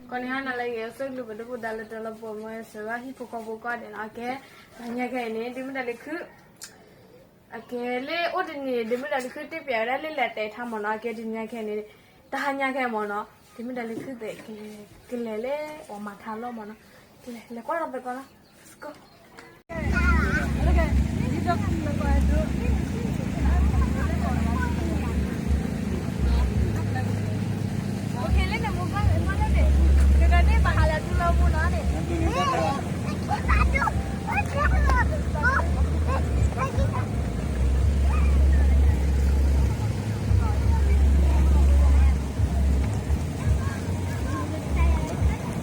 ခီနံၤဟါနၤလၢအဂ့ၤ အိၣ်ဆူၣ်ချ့ပဒိၣ်ပူၤဒါလၢတၢ်လီၢ်ပိာ်မုၣ်စၢၤဘၣ်ဟံၣ်ဖိဃီဖိကိးဂၤဒဲးနီၤ. ကဲ တဟါညါခဲအံၤန့ၣ် ဒ့မုၣ်တၤလံၤခုၣ် အကဲလၢအိၣ်တနံၤ ဒ့မုၣ်တၤလံၤခုၣ်တ့ပၠးဝဲဒၣ်လၢလဲၤတဲထါမၢ်နီၤ. ကဲတနံၤညါခဲအံၤန့ၣ် တဟါညါခဲအံၤမၢ်နီၤ ဒ့မုၣ်တၤလံၤခုၣ်သ့ၣ် ကလဲၤလၢအီၣ်မၤထါလီၢ်မၢ်နီၤ. ကလဲၤ လဲၤကွၢ်ဒီးသကိးနီၤ. ပှၤအံၤ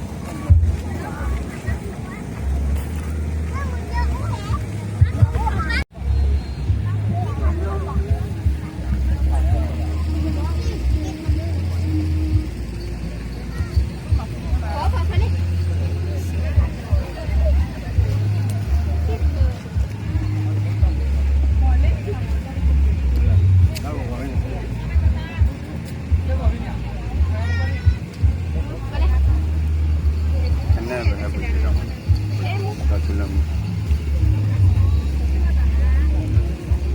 တၢ်ဂၤအံၤသရၣ်ဖးဒိၣ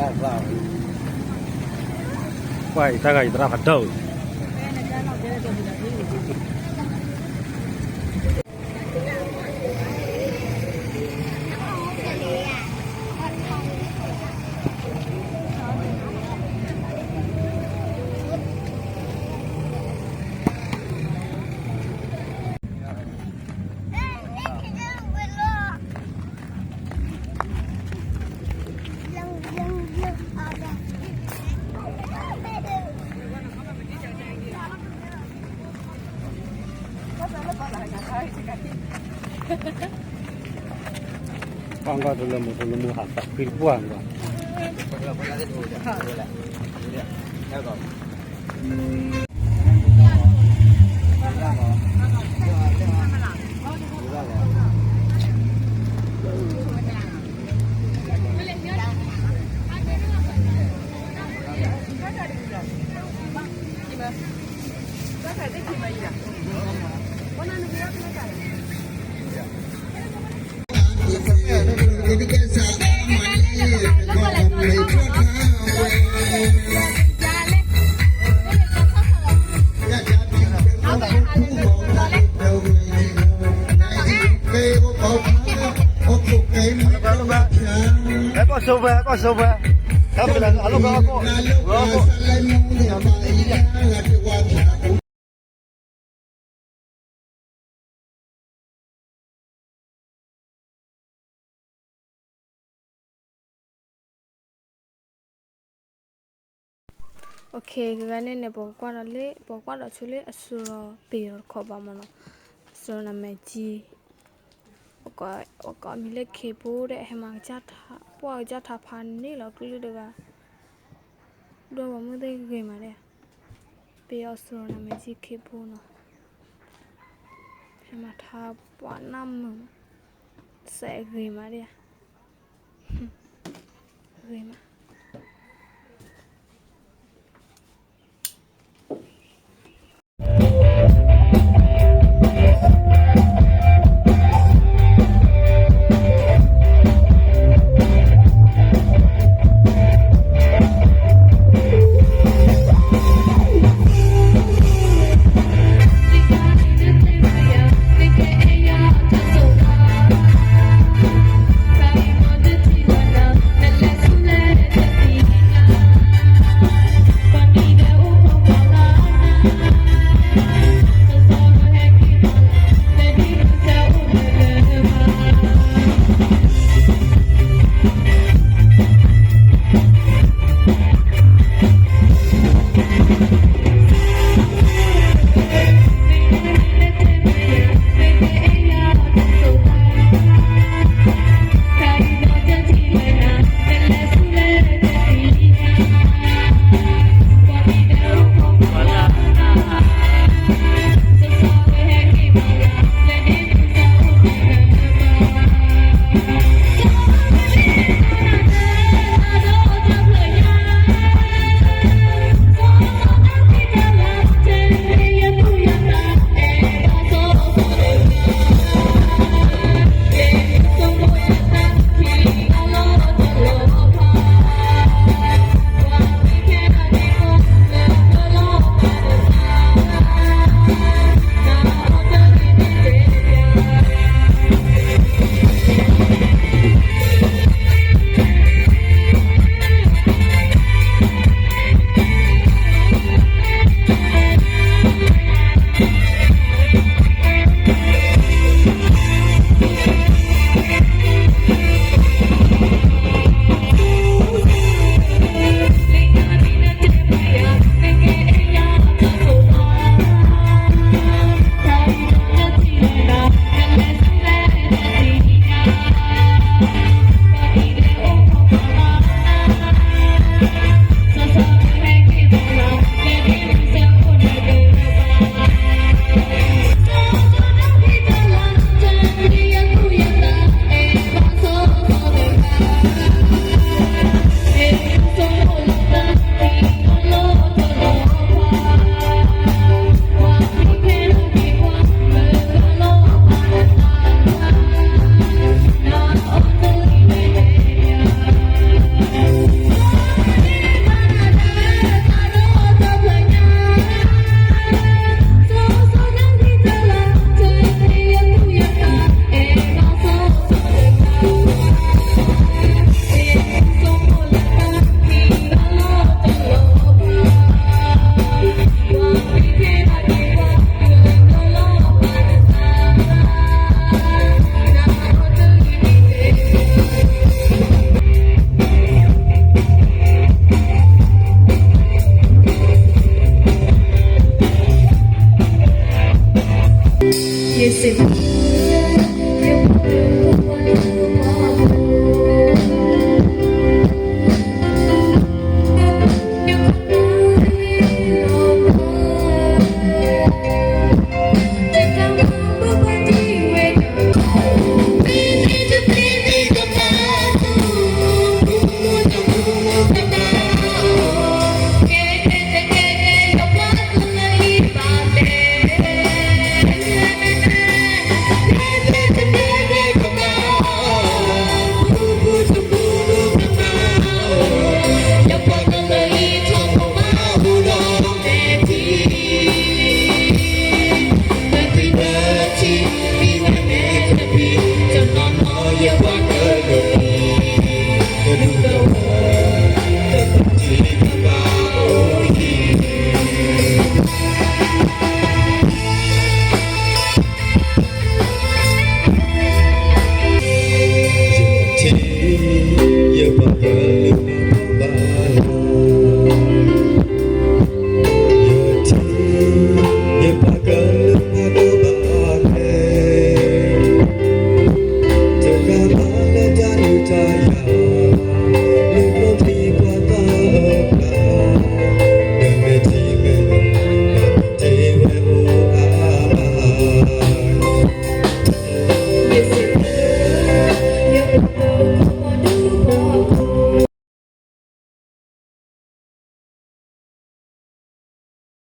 ် ပှၤကီၢ်တလၢမူတလၢမူဟးသးဖှံတပှၢ်ကီၢ် ဟဲကီၢ်ဆိဝဲ ဟဲကီၢ်ဆိဝဲ ဟဲကီၢ်ဆိဝဲ အလီၢ်ကီၢ်ကီၢ် ဂီၢ်ကီၢ် ကဂၤန့ၣ်န့ၣ် ပကွၢ်ဒီးလၢ ပကွၢ်ဒီးဆိလၢအစရီပ့ၤဒီးတခီဘၣ်မၢ်နီၤ, စရီနမဲာ်ကၠံ ပကိးမံၤလၢခ့ဖိဒီး ဟဲမၤကစၢ်ထါ ပှၢ်ကစၢ်ထါဖးန့ၣ်လီၤကလုၢ်တဂၤ, ဒိၣ်ပိာ်မုၣ်သ့ၣ်ဂ့ၤမးဒဲး, ပယီၤစရီနမဲာ်ကၠံခ့ဖိနီၤ, ဟဲမၤထါပှၤနၢ်မုာ်, စဲးဂ့ၤမးဒဲး, ဂ့ၤမး